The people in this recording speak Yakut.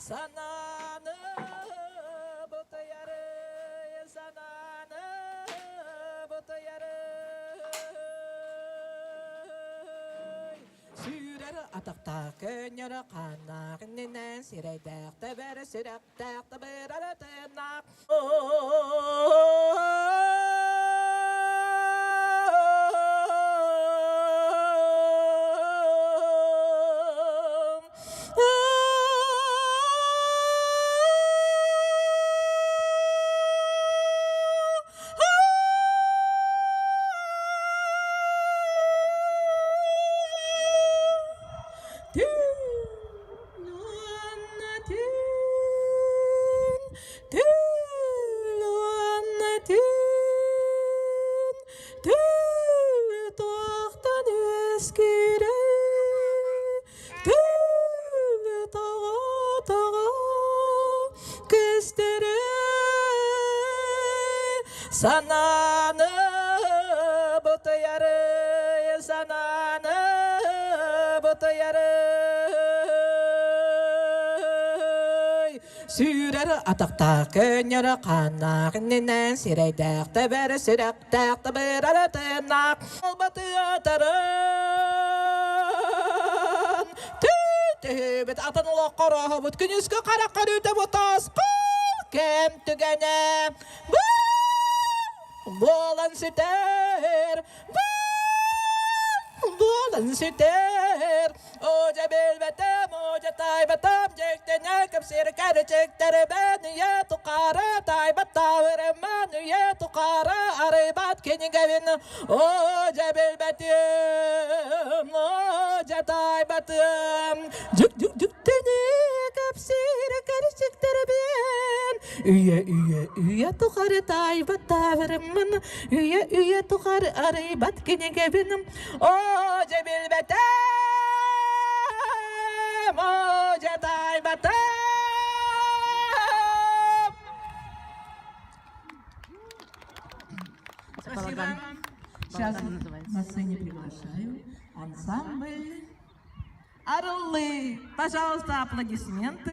Санааны бутуйары, санааны бутуйары. Сүүрэр атахтаах көнньөрө хааннаах иннинэн сирэйдээх тэбэр сүрэхтээх табырар тыыннаах. Туохтан үөскүүрэй Тоҕо-тоҕо көстөрөй Санааны бутуйарый, санааны бутуйарый Сүүрэр атахтаах көнньөрө хааннаах иннинэн сирэйдээх тэбэр сүрэхтээх табырар тыыннаах Албатыатарын Түһүбүт атын олоххо ороһобут күнүскү харах көрүүтэ бу тосхол кэм түгэнэ буолан сүтэр буолан сүтэр Одьа билбэтим, одьа таайбатым, дьиктинэ кэпсиир кэрчиктэрбин үйэ тухары таайбат таабырыммын үйэ тухары арыйбат кинигэбин Одьа билбэтим, одьа таайбатым, дьүк-дьүк-дьүктини кэпсиир кэрчиктэрбин үйэ үйэ үйэ тухары таайбат таабырыммын үйэ үйэ тухары арыйбат кинигэбин О, дьэ билбэтим, о, дьэ таайбатым. Спасибо. Сейчас на сцене приглашаю ансамбль «Орлы». Пожалуйста, аплодисменты.